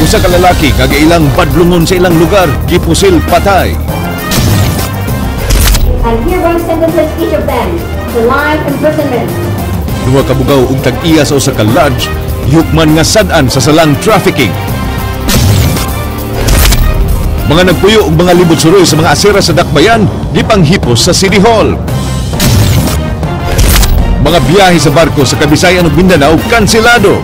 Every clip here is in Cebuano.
Usa ka lalaki nga ilang badlungon sa ilang lugar gipusil patay. And hereby sentences each of them to life imprisonment. Duha ka bugaw ug tag-iya sa usa ka lodge gihukman nga sad-an sa salang trafficking. Mga nagpuyo og mga libot suroy sa mga asera sa Dakbayan gipanghipos sa City Hall. Mga biyahe sa barko sa Kabisayan ug Mindanao kanselado.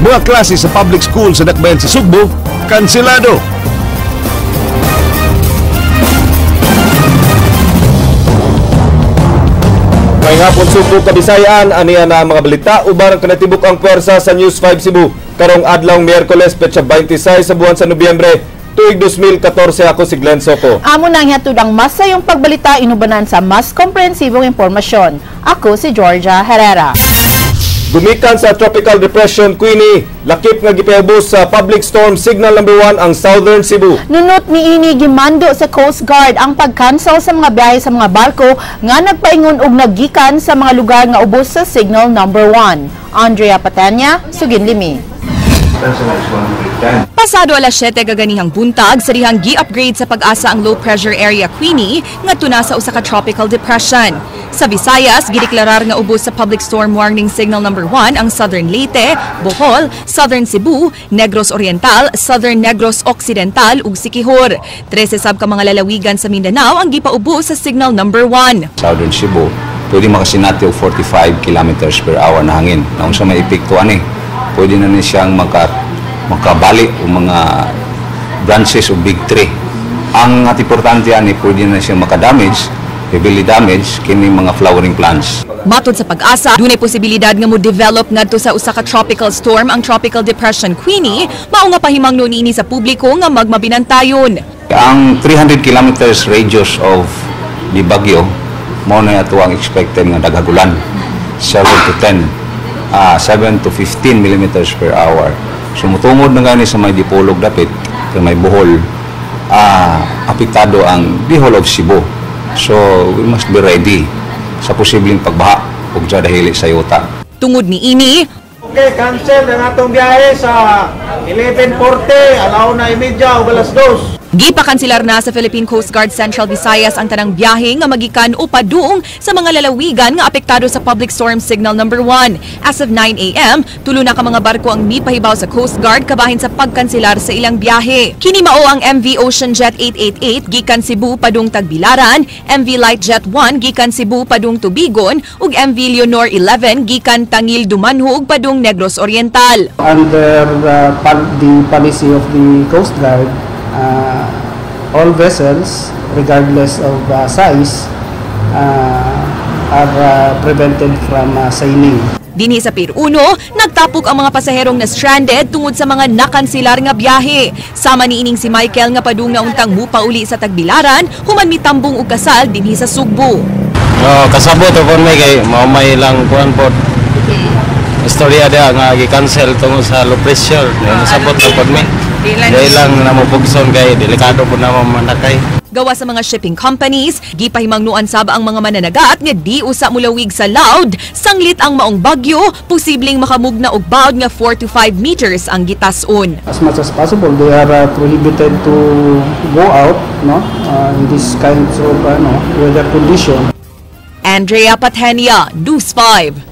Mga klase sa public school sa Dakbayan sa Sugbo kanselado. May hapon, Sugbo, Kabisayaan, aniya na ang mga balita uban ang kanatibuk ang pwersa sa News 5 Cebu. Karong adlaw Miyerkules, petsa 26 sa buwan sa Nobyembre, tuig 2014. Ako si Glenn Soco. Amo nang hihatod ang mas sayong pagbalita inubanan sa mas komprehensibong impormasyon. Ako si Georgia Herrera. Gumikan sa Tropical Depression Queenie, lakip nga gipaubos sa Public Storm Signal number 1 ang Southern Cebu. Nunot niini, gimando sa Coast Guard ang pag-cancel sa mga biyahe sa mga barko nga nagpaingon og naggikan sa mga lugar nga ubos sa Signal number 1. Andrea Patanya, sugin limi. Pasado alas 7 gaganihang buntag sa dihang gi-upgrade sa Pag-asa ang low pressure area Queenie ngadto na sa usa ka tropical depression. Sa Visayas, gideklarar nga ubos sa Public Storm Warning Signal number 1 ang Southern Leyte, Bohol, Southern Cebu, Negros Oriental, Southern Negros Occidental ug Siquijor. 13 sab ka mga lalawigan sa Mindanao ang gipaubos sa signal number 1. Southern Cebu, pwede makasinati og 45 kilometers per hour na hangin. Naunsa may epekto ani? Pwede na ni siyang makabali o mga branches o big tree. Ang at importante ani, pwede na siyang makadamage, heavily damage kini mga flowering plants. Matod sa Pag-asa, dunay posibilidad nga mo-develop ngadto sa usa ka tropical storm ang Tropical Depression Queenie, mao nga pahimangno niini sa publiko nga magmabinantayon. Ang 300 kilometers radius of the bagyo, mao na ato ang expected nga daghagulan, 7 to 10, 7 to 15 millimeters per hour. So mutungod na gani sa may Dipolog dapit, sa may Bohol, apektado ang the whole of Cebu. So we must be ready sa posibleng pagbaha ug sa dahili sa yuta. Tungod niini, Okay, cancel ang atong biyahe sa 11:40, 1:30 o 2:00. Gipakanselar na sa Philippine Coast Guard Central Visayas ang tanang biyahe nga magikan o padung sa mga lalawigan nga apektado sa Public Storm Signal number 1. As of 9 a.m., tulo na ka mga barko ang mipahibaw sa Coast Guard kabahin sa pagkanselar sa ilang biyahe. Kini mao ang MV Ocean Jet 888 gikan Cebu padung Tagbilaran, MV Light Jet 1 gikan Cebu padung Tubigon ug MV Leonor 11 gikan Tangil Dumanhug padung Negros Oriental. Under the policy of the Coast Guard, all vessels, regardless of size, are prevented from sailing. Dinhi sa Pier 1, nagtapok ang mga pasaherong na stranded tungod sa mga nakansilar nga biyahe. Sama niining si Michael nga padung na untang mupauli sa Tagbilaran human mitambong og kasal dinhi sa Sugbo. Oh, kasabot ko may kay mao may lang kuan pod. Istorya dia nga gi-cancel tungod sa low pressure. Nasabot na pod mi. Dili lang na mo pugson kay delikado po na manakay. Gawa sa mga shipping companies, gipahimangnuan sab ang mga mananagat nga di usa mulawig sa loud, sanglit ang maong bagyo, posibleng makamugna og bawd nga 4 to 5 meters ang gitas-on. As much as possible, they are prohibited to go out, no, in this kinds of weather condition. Andrea Patenia, News 5.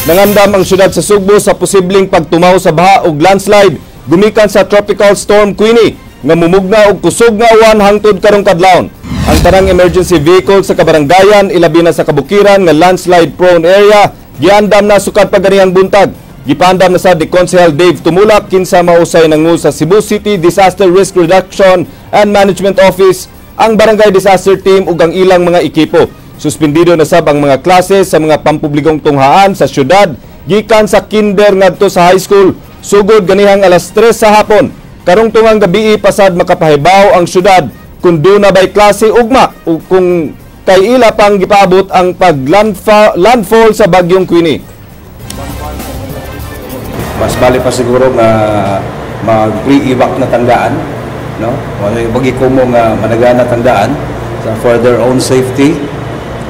Nangandam ang syudad sa Sugbo sa posibleng pagtumaw sa baha ug landslide gumikan sa Tropical Storm Queenie nga mumugna og kusog nga uwan hangtod karong kadlawon. Ang tanang emergency vehicle sa kabaranggayan, ilabi na sa kabukiran nga landslide prone area, giandam na sukad pa ganihang buntag. Gipandam na sad ni Konsehal Dave Tumulak, kinsa mausay nangu sa Cebu City Disaster Risk Reduction and Management Office, ang Barangay Disaster Team ug ang ilang mga ekipo. Suspendido na sab ang mga klase sa mga pampublikong tunghaan sa syudad gikan sa kinder ngadto sa high school sugod ganihang alas 3 sa hapon. Karong tungang gabii pasad makapahibaw ang syudad kung duna bay klase ugma o kung kay ila pang gipaabot ang pag-landfall sa bagyong Queenie. Mas bali pa siguro nga mag pre-evac na tandaan, no? Bagi ko mo nga managana tandaan sa for their own safety.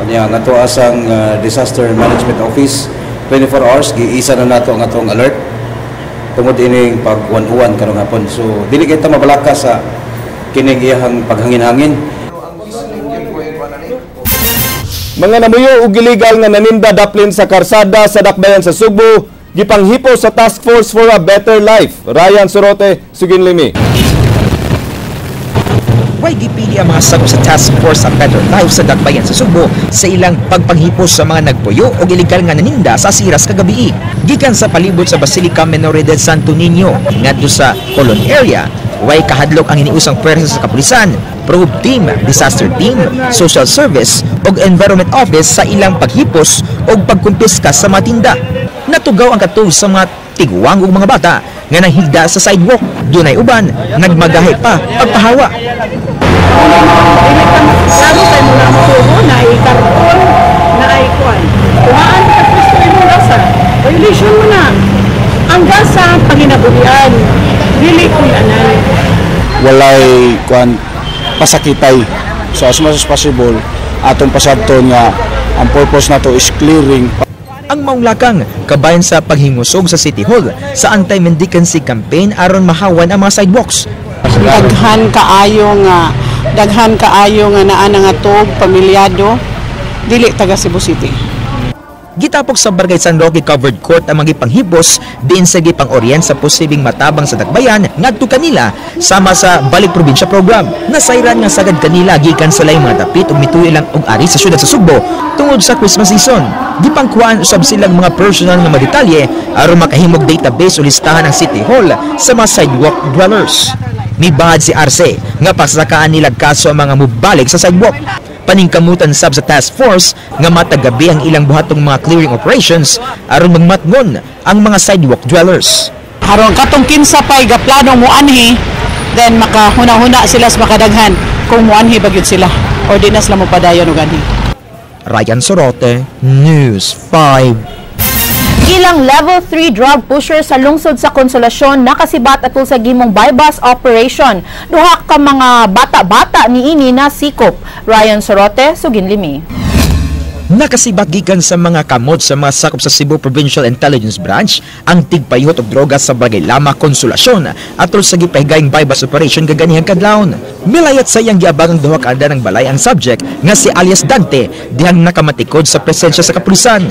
Kanya nga to asang Disaster Management Office 24 hours giisa na nato ang atong alert. Tungod ining pag-uwan-uwan karong hapon. So dili kita mabalaka sa kining iyahang paghangin-hangin. Mga namuyo og illegal nga naninda daplin sa karsada sa Dakbayan sa Sugbo, gipanghipo sa Task Force for a Better Life. Ryan Sorote, Suginlimi. Way gipili ang mga sakop sa Task Force a Better Life sa Dakbayan sa Sugbo sa ilang pagpanghipos sa mga nagpuyo o ilegal nga naninda sa Siras kagabi. Gikan sa palibot sa Basilica Menore del Santo Niño ngadto sa Colon area, way kahadlok ang iniusang pwersa sa kapulisan, probe team, disaster team, social service ug environment office sa ilang paghipos o pagkumpiska sa mga tinda. Natugaw ang katog sa mga tiguang ug mga bata nga nahigda sa sidewalk. Dunay uban, nagmagahi pa pagpahawa. Lalo tayo muna ang tubo na ay karton, na ay kuwan. Kuhaan ka Kristo mo sa violation mo na. Hanggang sa panginabuhian, dili ko'y anan. Walay kuan pasakitay. So as much as possible, atong pasabton nga ang purpose nato is clearing. Ang maong lakang kabayan sa paghingusog sa City Hall sa anti-mendicancy campaign aron mahawan ang mga sidewalks. Daghan kaayo nga naa na nga tog pamilyado dili taga Cebu City. Gitapok sa Barangay San Roque Covered Court ang mga gipanghibos diin sa gipang-orient sa posibleng matabang sa Dakbayan ngadto kanila sama sa Balik Probinsya Program. Nasayran nga sagad kanila gikan sa laing mga dapit ug mituyo lang og ari sa syudad sa Sugbo tungod sa Christmas season. Gipangkuhaan usab silang mga personal nga mga detalye aron makahimog database o listahan ang City Hall sa mga sidewalk dwellers. Mibahad si Arce nga pasakaan nila kaso ang mga mubalik sa sidewalk. Paningkamutan sab sa task force nga matagabi ang ilang buhatong mga clearing operations aron magmatngon ang mga sidewalk dwellers. Aron katong kinsa pay gaplano moanhi, then makahuna-huna sila sa makadaghan kung moanhi ba gyud sila or di na sila mopadayon og anhi. Ryan Sorote, News 5. Ilang level 3 drug pusher sa lungsod sa Konsolasyon nakasibat atol sa gimong bypass operation. Duha ka mga bata-bata niini na sikop. Ryan Sorote, Suginlimi. Nakasibat gikan sa mga kamot sa mga sakop sa Cebu Provincial Intelligence Branch ang tigpayhot og droga sa Barangay Lama, Konsolasyon atol sa gipahigayong bypass operation kaganihang kadlawon. Milayat sa iyang giabangang duha ka ng balay ang subject nga si alias Dante dihang nakamatikod sa presensya sa kapulisan.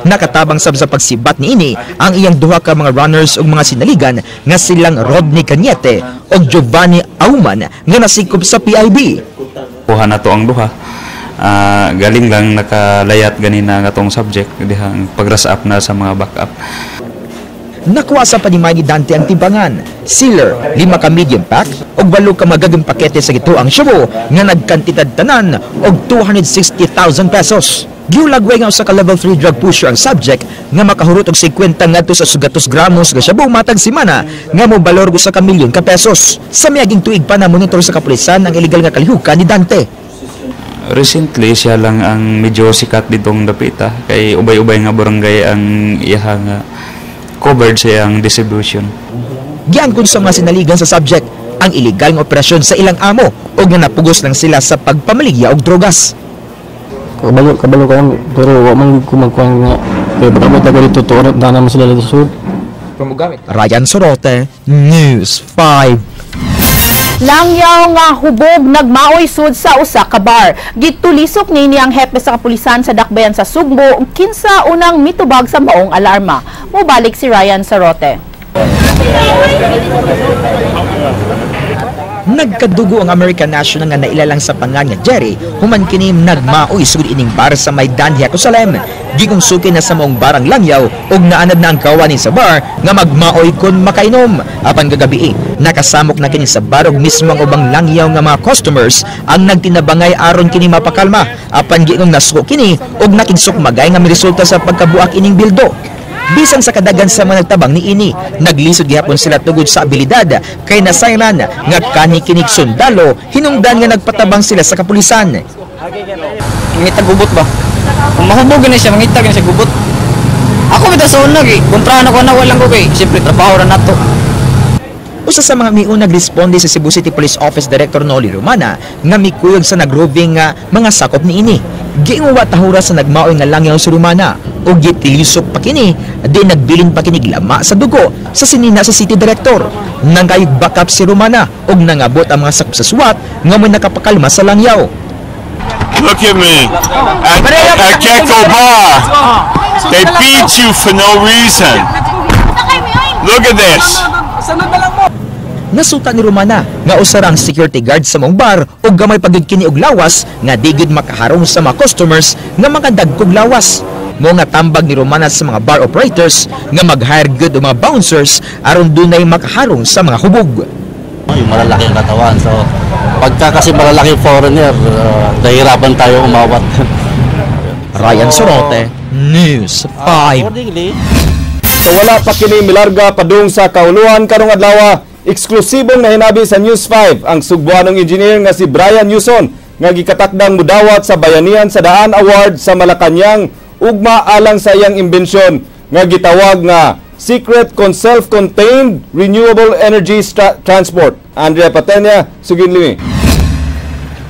Nakatabang sab sa pagsibat niini ang iyang duha ka mga runners ug mga sinaligan nga silang Rodney Cañete ug Giovanni Auman nga nasikop sa PIB. Kuha na to ang duha. Galing lang nakalayat ganina nga tong subject dihang pag-raise up na sa mga backup. Nakuha sa panimay ni Dante ang timbangan, sealer, 5 ka medium pack ug 8 ka magagong pakete sa gituang shabu nga nagkantidad tanan og 260,000 pesos. Giulagway nga usa ka level 3 drug pusher ang subject nga makahurot og 50 ngadto sa 100 gramos nga shabu matag semana nga mobalor og usa ka milyon ka pesos. Sa miaging tuig pa na monitor sa kapulisan ang illegal nga kalihukan ni Dante. Recently siya lang ang medyo sikat ditong dapita kay ubay-ubay nga barangay ang iyang covered sa iyang distribution. Giangkon sa mga sinaligan sa subject ang illegal nga operasyon sa ilang amo og nga napugos lang sila sa pagpamaligya og drogas. Kabalo ka pero wa man ko magkuan nga kay pag-abot ako dito tuorot na naman sila dito sud. Ryan Sorote, News 5. Langyaw nga hubog nagmaoy sud sa usa ka bar. Gitulisok niini ang hepe sa kapulisan sa Dakbayan sa Sugbo kinsa unang mitubag sa maong alarma. Mobalik si Ryan Sarote. Nagkadugo ang American national nga nailalang sa pangan nga Jerry human kini nagmaoy sugod ining bar sa Maidan Jerusalem. Gikong suki na sa maong barang langyaw ug naanad na ang kawanin sa bar nga magmaoy kon makainom. Apan kagabi nakasamok na kini sa bar ug mismo ang ubang langyaw nga mga customers ang nagtinabangay aron kini mapakalma. Apan giingong nasuko kini ug nakigsukmagay nga miresulta sa pagkabuak ining bildo. Bisan sa kadagan sa mga nagtabang niini, naglisod gihapon sila tugod sa abilidad kay nasayran nga kani kinig sundalo hinungdan nga nagpatabang sila sa kapulisan. Mangitag gubot ba? Kung mahubog gani siya, mangitag gani siya gubot. Ako bitaw sa una kay kontrahan ako na walang ko kay siyempre trabaho ra nato. Usa sa mga miunag responde sa Cebu City Police Office Director Noli Romana nga mikuyog sa nagroving nga mga sakop niini. Giingon wa tahura sa nagmaoy nga langyaw si Romana ug gitilisok pa kini di nagbilin pa kini lama sa dugo sa sinina sa city director. Nangayog backup si Romana ug nangabot ang mga sakop sa SWAT nga may nakapakalma sa langyaw. Look at me. At Gecko Bar. They beat you for no reason. Look at this. Nasuta ni Romana nga usa ra ang security guard sa maong bar ug gamay pa gyud kini og lawas nga di gyud makaharong sa mga customers nga mga dagkog lawas. Mo nga tambag ni Romana sa mga bar operators nga mag-hire gyud og mga bouncers aron dunay makaharong sa mga hubog. Yung malalaki ang katawan. So, pagka kasi malalaki foreigner, nahihirapan tayo umawat. Ryan Sorote, News 5. Sa wala pa kini milarga padung sa kauluhan karong adlaw, eksklusibong nahinabi sa News 5 ang Sugbuanong engineer nga si Brian Newson nga gikatakdang mudawat sa Bayanihan sa Daan Award sa Malacañang ugma alang sa iyang imbensyon nga gitawag nga Secret con Self-Contained Renewable Energy Transport. Andrea Patenia, Suginlimi.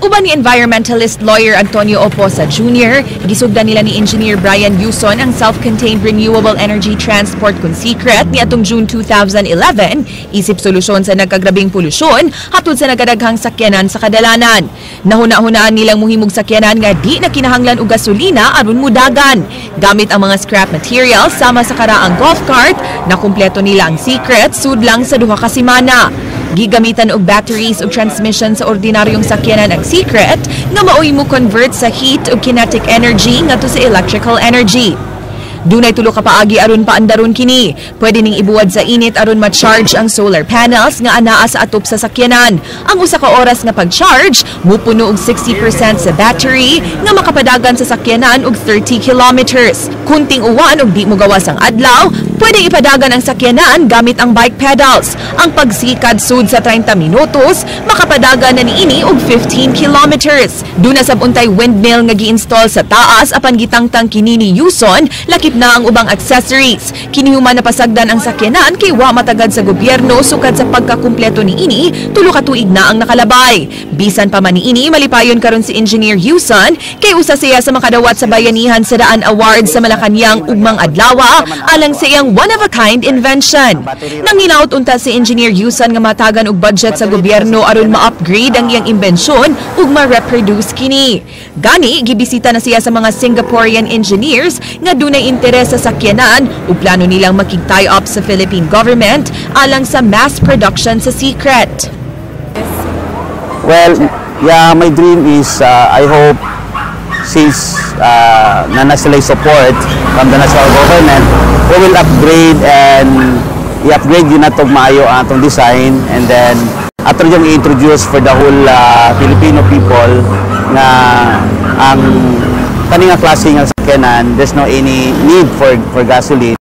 Uban ni environmentalist lawyer Antonio Oposa Jr., gisugdan nila ni Engineer Brian Yuson ang self-contained renewable energy transport kun Secret niadtong June 2011, isip solusyon sa nagkagrabing polusyon hatod sa nagadaghang sakyanan sa kadalanan. Nahuna-hunaan nilang muhimog sakyanan nga di na kinahanglan og gasolina aron mudagan. Gamit ang mga scrap materials sama sa karaang golf cart, nakumpleto nila ang Secret sudlang sa 2 ka semana. Gigamitan og batteries ug transmission sa ordinaryong sakyanan ang Secret nga maoy mo convert sa heat ug kinetic energy ngadto sa electrical energy. Dunay tulo ka paagi aron paandaron kini. Pwede ning ibuwad sa init aron ma-charge ang solar panels nga anaa sa atop sa sakyanan. Ang usa ka oras nga pag-charge mupuno og 60% sa battery nga makapadagan sa sakyanan og 30 kilometers. Kunting uwan og di mo gawas ang adlaw, pwede ipadagan ang sakyanan gamit ang bike pedals. Ang pagsikad sud sa 30 minutos, makapadagan na niini og 15 kilometers. Duna sab untay windmill nga gi-install sa taas apan gitangtang kini ni Yuson, lakip na ang ubang accessories. Kini human napasagdan ang sakyanan kay wa matagad sa gobyerno sukad sa pagkakumpleto niini, 3 ka tuig na ang nakalabay. Bisan pa man niini, malipayon karon si Engineer Yuson kay usa siya sa makadawat sa Bayanihan sa Daan Award sa Malacañang ugmang adlawa alang sa iyang one-of-a-kind invention. Nanginaot unta si Engineer Yuson nga matagan og budget sa gobyerno aron ma-upgrade ang iyang imbensyon ug ma-reproduce kini. Gani gibisita na siya sa mga Singaporean engineers nga dunay interes sa sakyanan ug plano nilang makig-tie up sa Philippine government alang sa mass production sa Secret. Well, yeah, my dream is I hope since na sila support from the national government, we will upgrade and i-upgrade yun na itong maayo ang atong design, and then ato yung i-introduce for the whole Filipino people nga ang kani nga klase nga sakyanan, there's no any need for gasoline.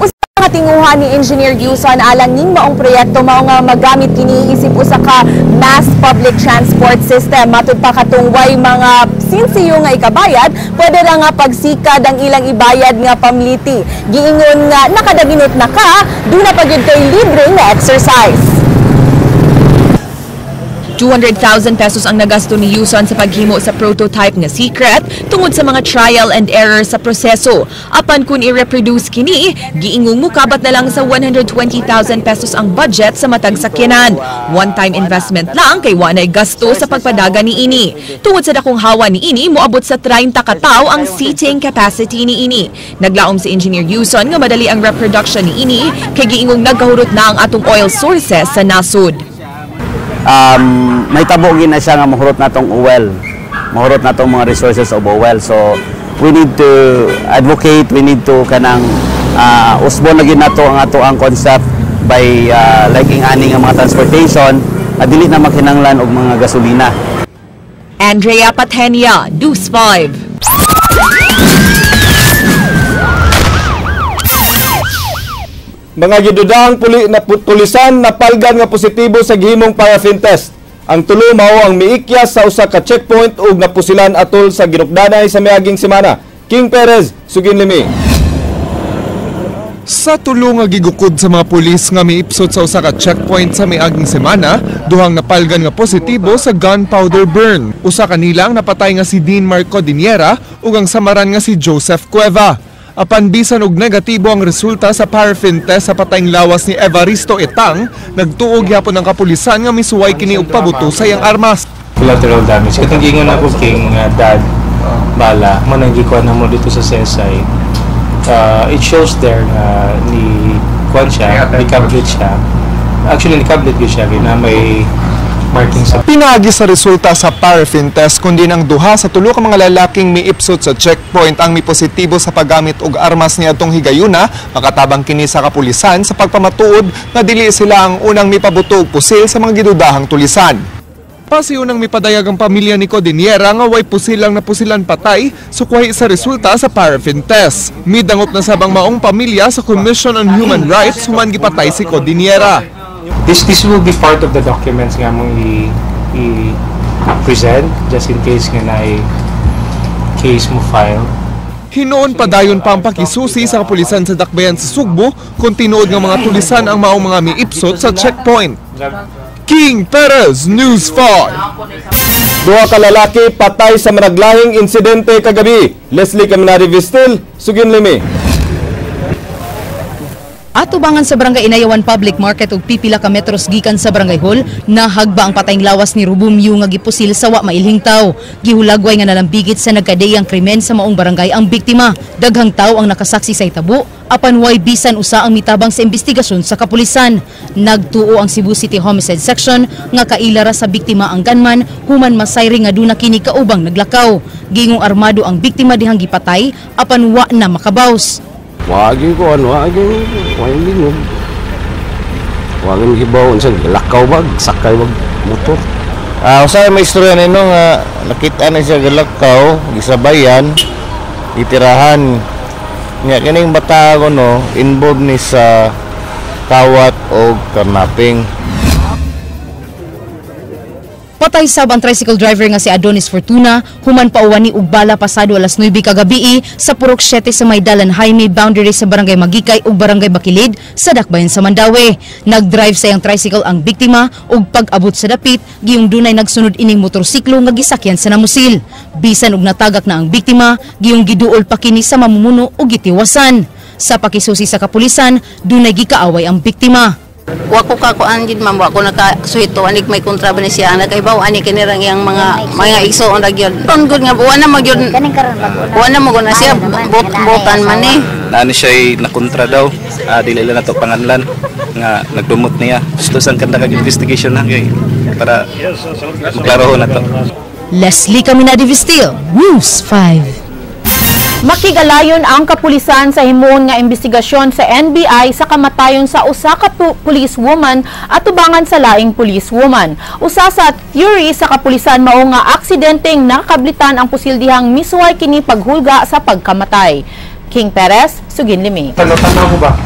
Usa ka tinguha ni Engineer Yuson alang ning maong proyekto mao nga magamit kini isip usa ka mass public transport system. Matud pa katong way mga sinsiyo nga ikabayad, pwede ra nga pagsikad ang ilang ibayad nga pamliti. Giingon nga nakadaginot na ka, duna pa gyud kay libre nga exercise. 200,000 pesos ang nagasto ni Yuson sa paghimo sa prototype nga Secret tungod sa mga trial and error sa proseso. Apan kung i-reproduce kini, giingong mukabat na lang sa 120,000 pesos ang budget sa matag sakyanan. One-time investment lang kay wa nay gasto sa pagpadagan ni ini. Tungod sa dakong hawa ni ini, moabot sa 30 ka tawo ang seating capacity ni ini. Naglaom si Engineer Yuson nga madali ang reproduction ni ini kay giingong nagkahurot na ang atong oil sources sa nasod. May tabo gid na siya nga mahurot natong oil, mahurot natong mga resources of oil. So we need to advocate, we need to kanang usbon na gid nato ang ato ang concept by like ing ani nga mga transportation na dili na makinanglan og mga gasolina. Andrea Patenia, News 5. Mga gidudahang pulisan napalgan nga positibo sa gihimong paraffin test. Ang tulo mao ang miikyas sa usa ka checkpoint ug napusilan atol sa ginukdanay sa miaging semana. King Perez, Suginlimi. Sa tulo nga gigukod sa mga pulis nga miipsot sa usa ka checkpoint sa miaging semana, duhang napalgan nga positibo sa gunpowder burn. Usa kanila ang napatay nga si Dean Marco Diniera ug ang samaran nga si Joseph Cueva. Apan bisan og negatibo ang resulta sa paraffin test sa patayng lawas ni Evaristo Etang, nagtuo gyapon ang kapulisan nga misuway kini og pabuto sa iyang armas. Collateral damage. Katong giingon ako king dad bala mo nang gikuha na mo dito sa CSI. It shows there nga ni kuan siya, ni kablit siya. Actually ni kablit gyud siya na may marking sa Pinaagi sa resulta sa paraffin test kundi ang duha sa tulo ka mga lalaking miipsot sa checkpoint ang mipositibo sa paggamit og armas niadtong higayuna, makatabang kini sa kapulisan sa pagpamatuod nga dili sila ang unang mipabuto og pusil sa mga gidudahang tulisan. Pasiunang mipadayag ang pamilya ni Codiniera nga way pusil ang napusilan patay, sukwahi sa resulta sa paraffin test. Midangop na sabang maong pamilya sa Commission on Human Rights human gipatay si Codiniera. This will be part of the documents nga mong i-present just in case nga na case mo file. Hinuon padayon pa ang pakisusi sa kapulisan sa Dakbayan sa Sugbo kung tinuod nga mga tulisan ang maong mga miipsot sa checkpoint. King Perez, News 5. Duha ka lalaki patay sa managlahing insidente kagabi. Leslie Caminari Vistil, Sugin Limi. Atubangan sa Barangay Inayawan Public Market ug pipila ka metros gikan sa Barangay Hall, nahagba ang patayng lawas ni Rubumyu nga gipusil sa wa mailhing tawo. Gihulagway nga nalambigit sa nagkadeyang krimen sa maong barangay ang biktima. Daghang tawo ang nakasaksi sa itabo, apan way bisan usa ang mitabang sa investigasyon sa kapulisan. Nagtuo ang Cebu City Homicide Section nga kaila ra sa biktima ang gunman human masayri nga duna kini kaubang naglakaw. Gingong armado ang biktima dihang gipatay apan wa na makabaws. Wagi ko ano, wagi wagi lingog. Wagi hibaw unsa lakaw bag, sakay bag motor. Usay may istorya nino nga nakita na siya galakaw, gisabayan, gitirahan. Nya kining bata ko no, involved ni sa kawat o karnaping. Patay sab ang tricycle driver nga si Adonis Fortuna, human pauwani og bala pasado alas 9 kagabi sa Purok 7 sa Maydalan Highway boundary sa Barangay Magikay ug Barangay Bakilid sa Dakbayan sa Mandaue. Nagdrive sa iyang tricycle ang biktima ug pag-abot sa dapit, giyong dunay nagsunod ining motorsiklo nga gisakyan sa namusil. Bisan og natagak na ang biktima, giyong giduol pa kini sa mamumuno ug gitiwasan. Sa pakisusi sa kapulisan, dunay gikaaway ang biktima. Wa ko kakuan gid ma'am, wa ko nakasuhito anig may kontrabando siya anak kay ani kinirang iyang mga igsoon ra gyud. Ron gud nga wa na magyud. Wa na mo na siya botan man ni. Naani siya nakontra daw, dili lang nato panganlan nga nagdumot niya. Gusto sang kanda kag investigation na kay para maklaro na to. Leslie Caminadi Vistil, News 5. Makigalayon ang kapulisan sa himuon nga investigasyon sa NBI sa kamatayon sa usa ka policewoman at tubangan sa laing policewoman. Usa sa theory sa kapulisan mao nga aksidenteng nakablitan ang pusil dihang misuway kini paghulga sa pagkamatay. King Perez, Sugin Limi. Tanaw ko ba?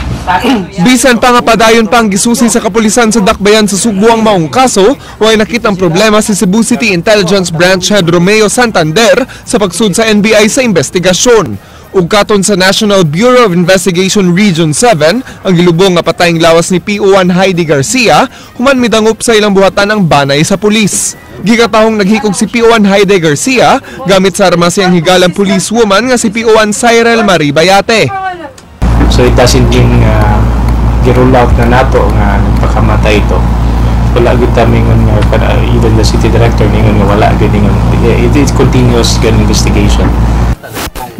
Bisan pa nga padayon pa ang gisusi sa kapulisan sa Dakbayan sa Sugbo ang maong kaso, way nakitang problema si Cebu City Intelligence Branch Head Romeo Santander sa pagsud sa NBI sa investigasyon. Ug katon sa National Bureau of Investigation Region 7, ang gilubong nga patayng lawas ni PO1 Heidi Garcia, human midangop sa ilang buhatan ang banay sa pulis. Gikatahong naghikog si PO1 Heidi Garcia gamit sa armas siyang higalang policewoman nga si PO1 Cyril Marie Bayate. So it doesn't mean nga gi-rule out na nato nga nagpakamatay ito. Wala gyud ta mingon nga even the city director ningon nga wala gyud ingon. It is continuous gyud investigation.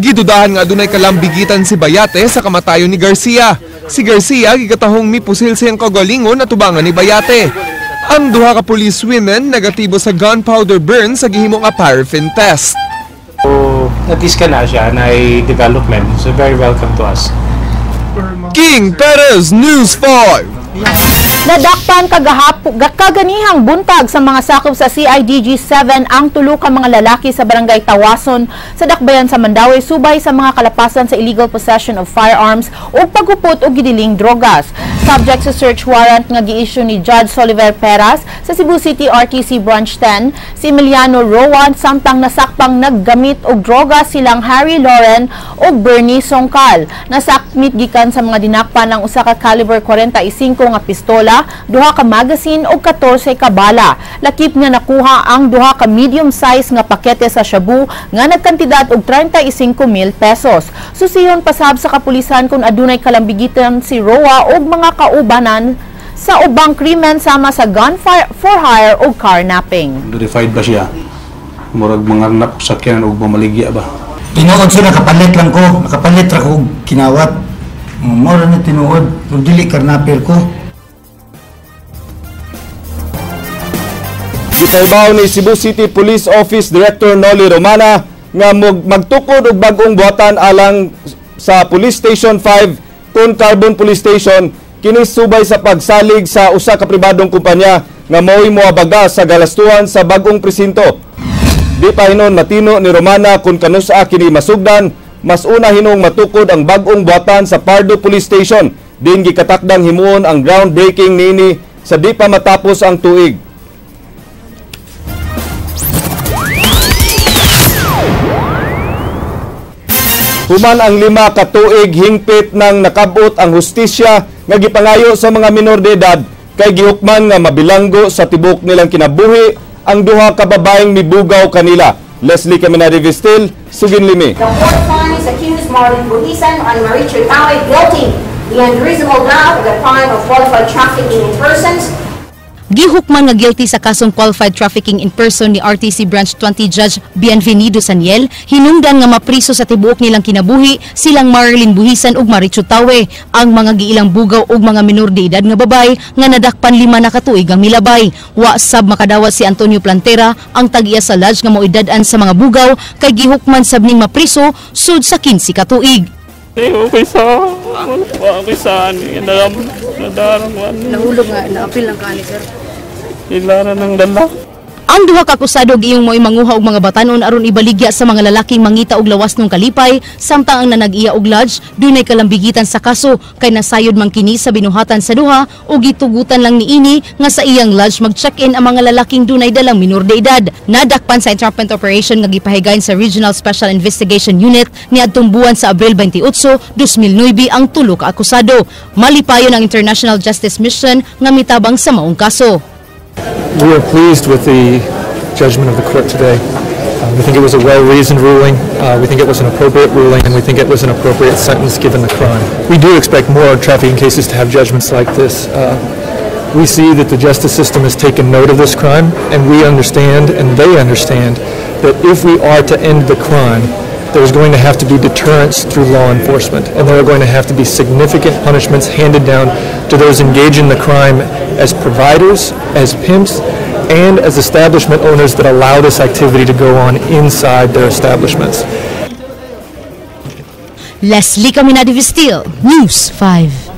Gidudahan nga adunay kalambigitan si Bayate sa kamatayon ni Garcia. Si Garcia gikatahong mipusil siyang kagalingon at tubangan ni Bayate. Ang duha ka police women negatibo sa gunpowder burn sa gihimong paraffin test. So at least ka na siya na development. So very welcome to us. King Perez, News 5. Nadakpan kaganihang buntag sa mga sakop sa CIDG 7 ang tulo ka mga lalaki sa Barangay Tawason sa Dakbayan sa Mandaue subay sa mga kalapasan sa illegal possession of firearms ug paghupot og gidiling drogas. Subject sa search warrant nga gi-issue ni Judge Soliver Peras sa Cebu City RTC Branch 10, si Emiliano Rowan samtang nasakpang naggamit og droga silang Harry Loren ug Bernie Songkal. Nasakmit gikan sa mga dinakpan ang usa ka caliber 45 nga pistola, duha ka magazine ug 14 ka bala. Lakip nga nakuha ang duha ka medium size nga pakete sa shabu nga nagkantidad og 35,000 pesos. Susihon pasab sa kapulisan kung adunay kalambigitan si Roa ug mga kaubanan sa ubang krimen sama sa gun for hire o carnapping. Notified ba siya? Murag mga sakyan og mamaligya ba? Tinuod sir, nakapalit lang ko. Nakapalit ra ko kinawat. Mura ni tinuod. Kung dili karnapir ko. Gipahibaw ni Cebu City Police Office Director Noli Romana nga magtukod og bag-ong buhatan alang sa Police Station 5 kun Carbon Police Station kini subay sa pagsalig sa usa ka pribadong kumpanya nga mao'y moabaga sa galastuhan sa bag-ong presinto. Di pa hinon matino ni Romana kung kanusa kini masugdan, mas una hinong matukod ang bag-ong buhatan sa Pardo Police Station. Din gikatakdang himuon ang groundbreaking niini sa di pa matapos ang tuig. Human ang 5 ka tuig hingpit nang nakabot ang hustisya nga gipangayo sa mga minor de edad kay gihukman nga mabilanggo sa tibok nilang kinabuhi ang duha ka babaeng mibugaw kanila. Leslie Caminade Vistil, sugin limi. The court finds accused Marlon Buhisan and Marichu Tawe guilty beyond reasonable doubt of the crime of qualified trafficking in persons. Gihukman nga guilty sa kasong qualified trafficking in person ni RTC Branch 20 Judge Bienvenido Saniel, hinungdan nga mapriso sa tibuok nilang kinabuhi silang Marilyn Buhisan ug Marichu Tawe, ang mga giilang bugaw og mga minor de edad nga babay nga nadakpan 5 na ka tuig ang milabay. Wa sab makadawat si Antonio Plantera, ang tag-iya sa lodge nga moedad-an sa mga bugaw kay gihukman sab ning mapriso sud sa 15 ka tuig. Nahulog nga, naapil lang ka ni sir. Ilara ng dala. Ang duha ka akusado giyong mo'y manguha og mga batanon aron ibaligya sa mga lalaking mangita og lawas nung kalipay, samtang ang nanag-iya og lodge dunay kalambigitan sa kaso kay nasayod man kini sa binuhatan sa duha ug gitugutan lang niini nga sa iyang lodge mag-check-in ang mga lalaking dunay dalang minor de edad. Nadakpan sa entrapment operation nga gipahigayon sa Regional Special Investigation Unit niadtong buwan sa Abril 28, 2009 ang tulo ka akusado. Malipayon ang International Justice Mission nga mitabang sa maong kaso. We are pleased with the judgment of the court today. We think it was a well-reasoned ruling. We think it was an appropriate ruling, and we think it was an appropriate sentence given the crime. We do expect more trafficking cases to have judgments like this. We see that the justice system has taken note of this crime, and we understand, and they understand, that if we are to end the crime, there's going to have to be deterrence through law enforcement, and there are going to have to be significant punishments handed down to those engaged in the crime as providers, as pimps, and as establishment owners that allow this activity to go on inside their establishments. Leslie Caminade Vistil, News 5.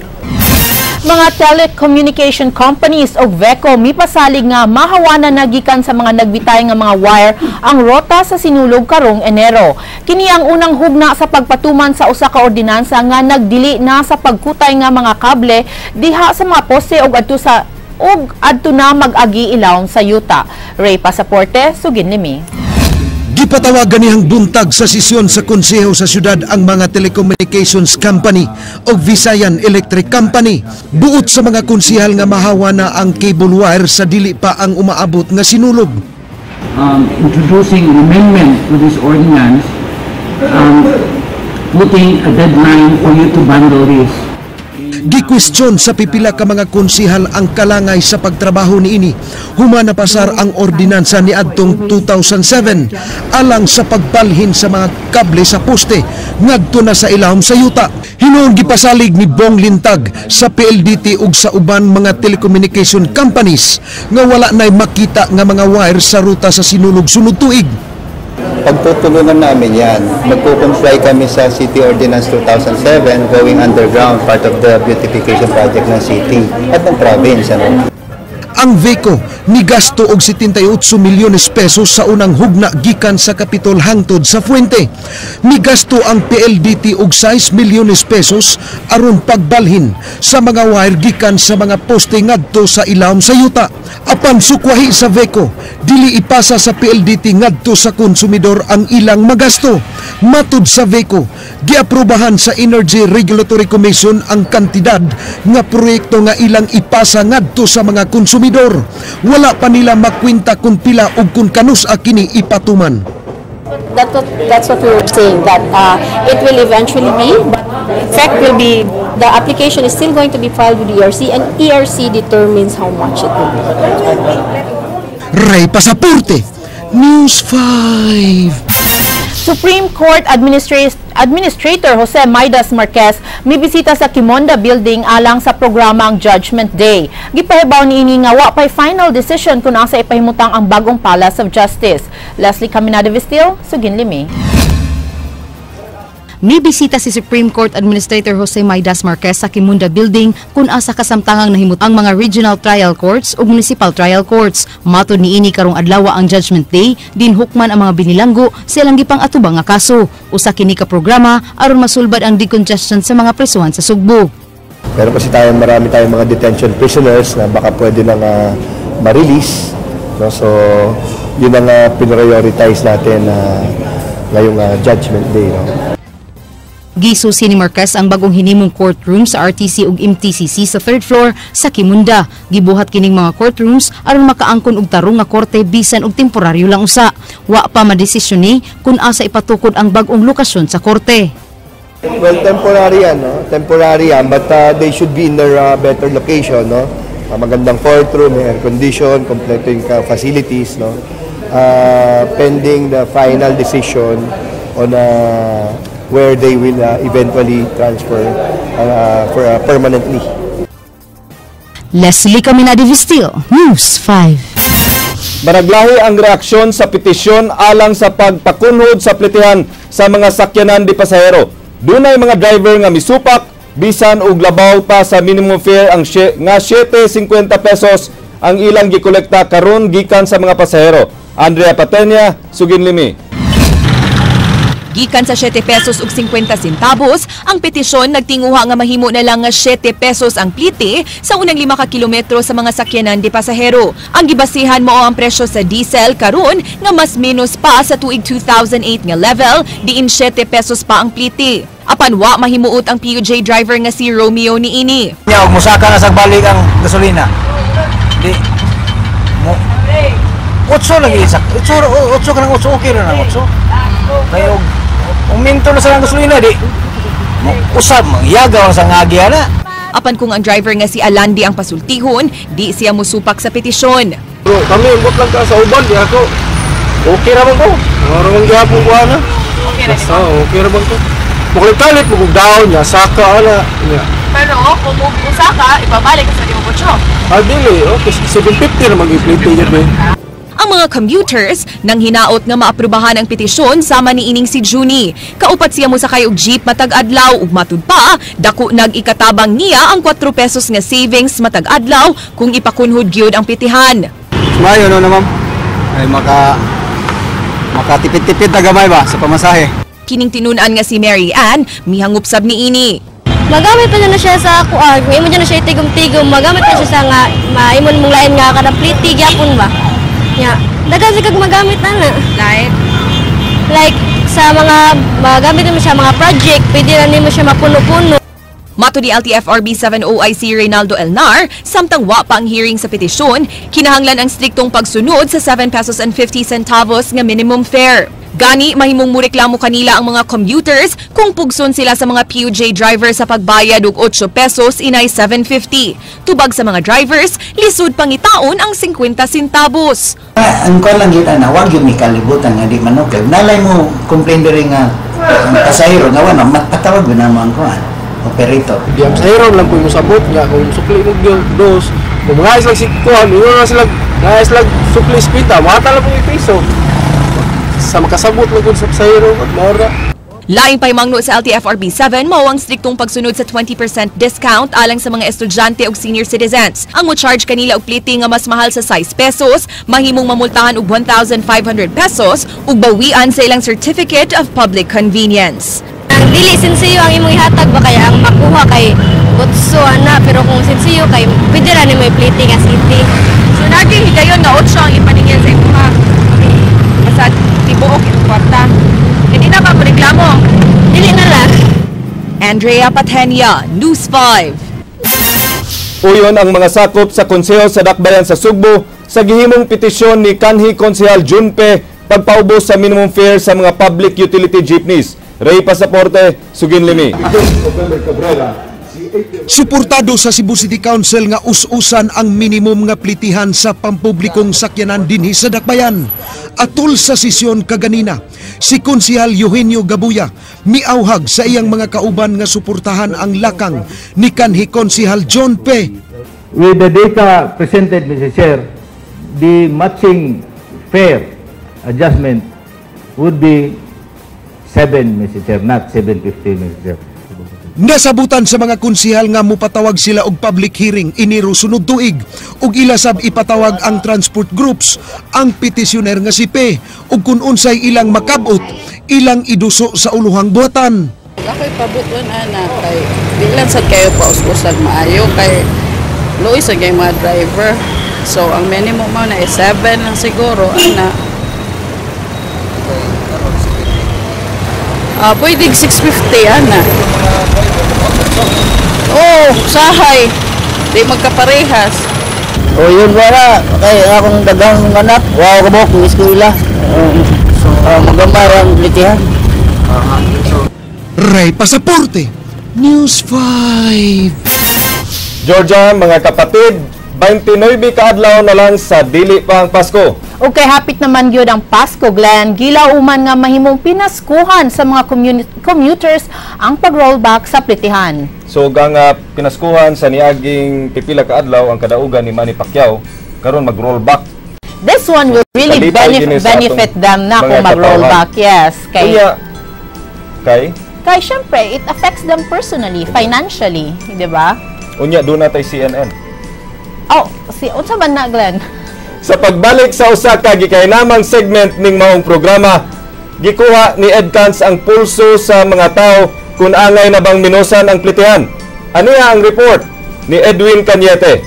Mga telecommunication companies o VECO mipasalig nga mahawanan na gikan sa mga nagbitay nga mga wire ang rota sa sinulog karong Enero. Kini ang unang hugna sa pagpatuman sa usa ka ordinansa nga nagdili na sa pagkutay nga mga kable diha sa mga poste og adto sa og adto na mag-agi ilawom sa yuta. Ray Pasaporte, sugin nimi. Gipatawagan niyang buntag sa sesyon sa Konseho sa Syudad ang mga telecommunications company o Visayan Electric Company. Buot sa mga konsehal nga mahawa na ang cable wire sa dili pa ang umaabot nga sinulog. Introducing an amendment to this ordinance, putting a deadline for you to bundle this. Gikwestiyon sa pipila ka mga konsehal ang kalangay sa pagtrabaho niini. Human napasar ang ordinansa niadtong 2007 alang sa pagbalhin sa mga kable sa poste ngadto na sa ilawom sa yuta. Hinuon gipasalig ni Bong Lintag sa PLDT ug sa uban mga telecommunication companies nga wala nay makita nga mga wire sa ruta sa sinulog sunod tuig. Pagtutulungan namin yan, magko-comply kami sa City Ordinance 2007 going underground, part of the beautification project ng city at ng province. Ano? Ang VECO nigasto og 78 milyones pesos sa unang hugna gikan sa Kapitol hangtod sa Fuente. Nigasto ang PLDT og 6 milyones pesos aron pagbalhin sa mga wire gikan sa mga poste ngadto sa ilawom sa yuta. Apan sukwahi sa VECO, dili ipasa sa PLDT ngadto sa konsumidor ang ilang magasto. Matud sa VECO, giaprobahan sa Energy Regulatory Commission ang kantidad nga proyekto nga ilang ipasa ngadto sa mga konsumidor. Wala pa nila makwenta kung pila ug kung kanus-a kini ipatuman. That's what we were saying, that it will eventually be, but effect will be, the application is still going to be filed with the ERC, and ERC determines how much it will be. Ray Pasaporte, News 5. Supreme Court Administrator Jose Maidas Marquez mibisita sa Qimonda Building alang sa programang Judgment Day. Gipahibaw niini nga wa pay final decision kung asa ipahimutang ang bagong Palace of Justice. Leslie Caminada Vistil, Suginlimi. Mibisita si Supreme Court Administrator Jose Maidas Marquez sa Qimonda Building kung asa kasamtangang nahimut ang mga regional trial courts ug municipal trial courts. Matod niini, karong adlaw ang Judgment Day, din hukman ang mga binilanggo sa ilang gipang atubang nga kaso. Usa kini ka programa aron masulbad ang decongestion sa mga presuhan sa Sugbo. Meron kasi tayong marami tayong mga detention prisoners na baka pwede nang ma-release. No? So, yun ang pinrioritize natin ngayong Judgment Day. No? Gisusi ni Marquez ang bagong hinimong courtroom sa RTC ug MTCC sa third floor sa Qimonda. Gibuhat kining mga courtrooms aron makaangkon og tarong nga korte bisan og temporaryo lang usa. Wa pa madesisyon ni kung asa ipatukod ang bag-ong lokasyon sa korte. Well, temporary yan, no? Temporary yan, but they should be in their better location, no? Magandang courtroom, may air condition, kompleto yung facilities, no? Pending the final decision on where they will eventually transfer for permanently. Leslie Caminada Vistil, News 5. Managlahi ang reaksyon sa petisyon alang sa pagpakunhod sa plitihan sa mga sakyanan di pasahero. Dunay mga driver nga misupak bisan og labaw pa sa minimum fare ang nga 7.50 pesos ang ilang gikolekta karon gikan sa mga pasahero. Andrea Patenya, Suginlimi. Gikan sa 7 pesos ug 50 centavos, ang petisyon nagtinguha nga mahimo na lang nga 7 pesos ang plite sa unang 5 ka kilometro sa mga sakyanan di pasahero. Ang gibasihan mao ang presyo sa diesel karon nga mas menos pa sa tuig 2008 nga level, diin 7 pesos pa ang plite. Apan wa mahimuot ang PUJ driver nga si Romeo niini. Nya og musaka na sa balik ang gasolina. Di mo otso lagi isa. Otso, otso ka ng otso, okay ra nang otso. Kay og uminto na sa ang gasolina, di mo usab mangyagaw sa ngagi ana. Apan kung ang driver nga si Alandi ang pasultihon, di siya musupak sa petisyon. Bro, kami imbot lang ka sa uban, di ako. Okay ra man ko. Oro man gihapon ko ana. Basta okay ra man ko. Mukalit-kalit mo down niya, saka ana. Nya. Pero kung usa ka, ibabalik sa di mo butso. Ah, dili, okay, 750 ra mag-iplite niya be. Ang mga commuters nang hinaot nga maaprubahan ang petisyon sama ni ining si Junie. Kaupat siya mosakay og jeep matag adlaw ug matud pa, dako nag ikatabang niya ang 4 pesos nga savings matag adlaw kung ipakunhod gyud ang pitihan. Mayo no na, ma'am. Ay makatipid-tipid na gamay ba sa pamasahe. Kining tinun-an nga si Mary Ann mihangop sab niini. Magamit pa na siya sa kuan, kung imo na siya itigom-tigom, magamit pa siya sa nga maimon mong lain nga kada pliti gyapon ba. Nya, daghan sa kag magamit ana. Like sa mga magamit mo siya mga project, pwede na nimo siya mapuno-puno. Matud ni LTFRB 7 OIC Reynaldo Elnar, samtang wa pa ang hearing sa petisyon, kinahanglan ang striktong pagsunod sa 7 pesos and 50 centavos nga minimum fare. Gani, mahimong mureklamo kanila ang mga commuters kung pugson sila sa mga PUJ driver sa pagbayad og 8 pesos inay 7.50. Tubag sa mga drivers, lisod pangitaon ang 50 centavos. Ang kuan lang kita na wag yun ni kalibutan nga di manukag. Nalay mo complain diri nga ang pasahero nga wala matawag na mo ang kuan operator. Di ang pasahero lang po mo sabot nga kung sukli mo dos, kung mga lang si kuan, ingon na sila nga sila sukli spita, mata lang po piso. Sa makasabot lang sa pasahero, mora. Laing pahimangno sa LTFRB 7 mao ang striktong pagsunod sa 20% discount alang sa mga estudyante ug senior citizens. Ang mo-charge kanila og plite nga mas mahal sa 6 pesos, mahimong mamultahan og 1,500 pesos ug bawian sa ilang certificate of public convenience. Ang dili sensiyo ang imong ihatag ba kaya ang makuha kay 8 ana, pero kung sensiyo kay pwede ra ni may plite nga city. So naging higayon nga 8 ang ipaningil sa imuha. Basta tibuok imong kwarta. Hindi na ba mo reklamo? Dili na lang. Andrea Patenia, News 5. Uyon ang mga sakop sa Konseho sa Dakbayan sa Sugbo sa gihimong petisyon ni Kanhi Konsehal Junpe pagpaubos sa minimum fare sa mga public utility jeepneys. Ray Pasaporte, Suginlimi. Suportado sa Cebu City Council nga us-usan ang minimum nga plitihan sa pampublikong sakyanan dinhi sa Dakbayan. Atol sa sesyon kaganina, si Konsehal Eugenio Gabuya miauhag sa iyang mga kauban nga suportahan ang lakang ni Kanhi Konsehal John P. With the data presented, Mr. Chair, the matching fare adjustment would be 7, Mr. Chair, not 7.50, Mr. Chair. Nasabutan sa mga konsehal nga mupatawag sila og public hearing Enero sunod tuig ug ila sab ipatawag ang transport groups ang petisyoner nga si P ug kun unsay ilang makabot ilang iduso sa uluhang buhatan. Ako'y pabuton ana kay di lang sad kayo paus-usag maayo kay luoy sa kay mga driver. So ang minimum mo na is 7 lang siguro ana. Pwede 6.50 ana. Oh, sahay. Di magkaparehas. O yun wala kay akong daghang anak, wow ka buok eskwela. Magambay ang plitihan. Ray Pasaporte, News 5. Georgia, mga kapatid, 29 kaadlaw na lang sa dili pa ang Pasko. Okay, hapit naman gyud ang Pasko, Glenn. Gilauman nga mahimong pinaskuhan sa mga commuters ang pag-rollback sa plitihan. So gang pinaskuhan sa niaging pipila kaadlaw ang kadaugan ni Manny Pacquiao karon mag-rollback. This one will really benefit them na kung mag-rollback. Yes, kay Unya, kay kay syempre it affects them personally, financially, di ba? Unya doon natay CNN. Oh, si unsa man na, Glenn? Sa pagbalik sa usa ka gikahinamang segment ning maong programa, gikuha ni Ed Cans ang pulso sa mga tao kung angay na bang minusan ang plitihan. Aniya ang report ni Edwin Cañete.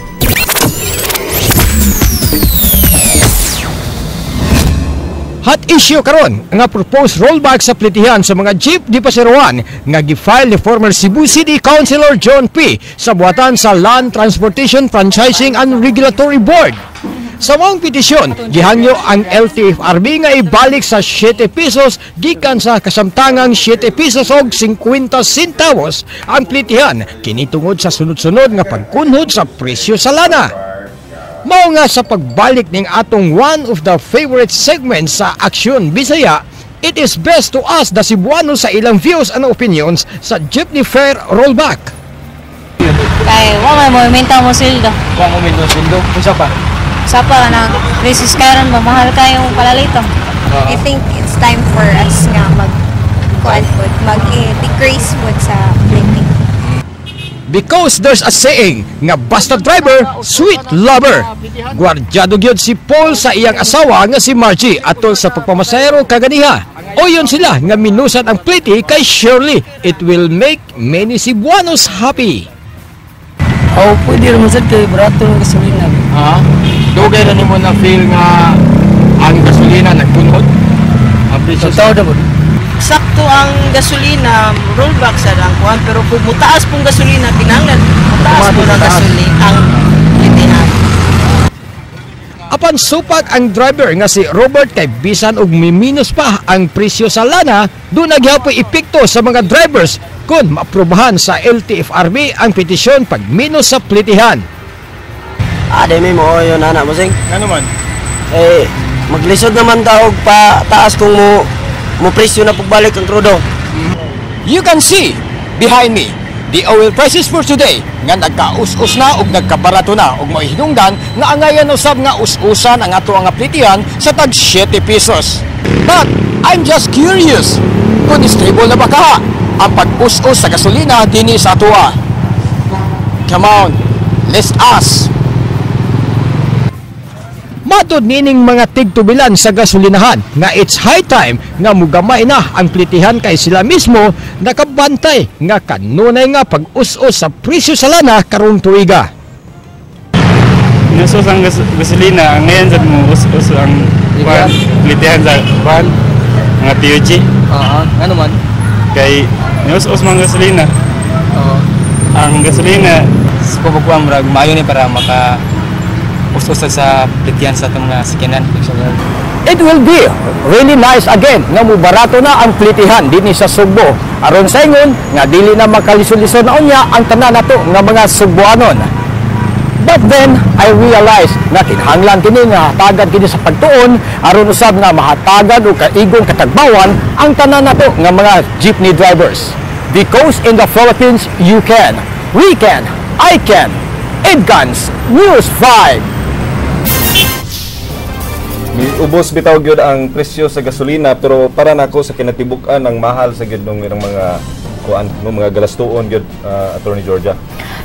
Hot issue karon nga proposed rollback sa plitihan sa mga jeep di Pasiruan nga gi-file ni former Cebu City Councilor John P. sa buhatan sa Land Transportation Franchising and Regulatory Board. Sa maong petisyon, gihangyo ang LTFRB nga ibalik sa 7 pesos gikan sa kasamtangang 7 pesos og 50 centavos ang plitihan kini tungod sa sunod-sunod nga pagkunhod sa presyo sa lana. Mao nga sa pagbalik ning atong one of the favorite segments sa Aksyon Bisaya, it is best to ask the Cebuano sa ilang views and opinions sa jeepney fare rollback. Kay wa may movimento mo sweldo. Wa mo movimento sweldo. Unsa pa? Sa pa na crisis karon mamahal kayo palalito. I think it's time for us nga mag kuan pod, mag-decrease pod sa plitting. Because there's a saying nga basta driver, sweet lover. Gwardyado gyud si Paul sa iyang asawa nga si Margie atol sa pagpamasahero kaganiha. O yun sila nga minusan ang pliti kay Shirley. It will make many Cebuanos happy. Oh, pwede rin sad kay barato ng gasolina. Ha? Dugay ra nimo na feel nga ang gasolina nagkunhod? Ang presyo sa tao. Sakto ang gasolina, rollback sa ang kuan, pero kung mutaas pong gasolina, kinahanglan mutaas po ang gasolina ang plitihan. Apan supak ang driver nga si Robert kay bisan og miminus pa ang presyo sa lana, doon nagyapoy epekto sa mga drivers kung maaprubahan sa LTFRB ang petisyon pag minus sa plitihan. Ade may mo yun anak mo sing. Ano man? Eh maglisod naman ta og pa taas kung mo presyo na pagbalik ang krudo. You can see behind me the oil prices for today nga nagkaus-us na og nagkabarato na og mahinungdan nga angayan usab nga us-usan ang ato ang plitihan sa tag 7 pesos. But I'm just curious kung stable na ba ka ang pag-us-us sa gasolina dinhi sa atoa. Come on, let's ask. Matod nining mga tigtubilan sa gasolinahan nga it's high time nga mugamay na ang plitihan kay sila mismo nakabantay nga kanunay nga pag-us-us sa presyo sa lana karong tuiga. Nusos ang gasolina, ngayon sa mo us-us ang kuan, plitihan sa kuan, mga TUG. Oo, ano man? Kay nus-us mga gasolina. Oo. Ang gasolina sa kubukuan murag maayo ni para maka us-us sa plitihan sa atong mga sakyanan. It will be really nice again nga mubarato na ang plitihan dinhi sa Sugbo. Aron sa ingon nga dili na makalisod-lisod na unya ang tanan nato nga mga Sugboanon. But then I realized nga kinahanglan kini nga hatagan kini sa pagtuon aron usab nga mahatagan og kaigong katagbawan ang tanan nato nga mga jeepney drivers. Because in the Philippines, you can, we can, I can. Edgans News 5. Ubos bitaw gyud ang presyo sa gasolina, pero para nako sa kinatibuk-an ang mahal sa gyud nung mga kuan no, mga galastuon gyud, Attorney Georgia.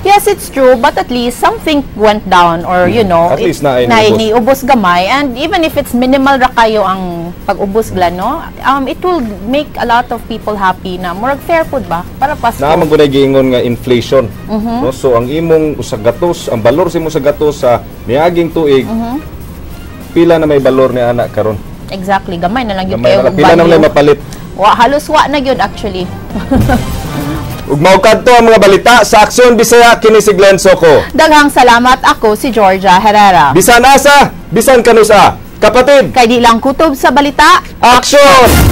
Yes, it's true, but at least something went down or At least naay na niubos. Niubos gamay, and even if it's minimal ra kayo ang pag-ubos glan, no, it will make a lot of people happy na murag fair pud ba para Pasko. Naa man gud giingon nga inflation. No, so ang imong usa gatos, ang balor sa imong sa gatos sa niaging tuig, pila na may balor ni ana karon? Exactly, gamay na lang yun Gamay kayo na lang. og Pila na value. may mapalit. Wa, halos wa na gyud actually. Ug mao kadto ang mga balita sa Aksyon Bisaya, kini si Glenn Soco. Daghang salamat, ako si Georgia Herrera. Bisan asa, bisan kanusa. Kapatid, kay di lang kutob sa balita, aksyon!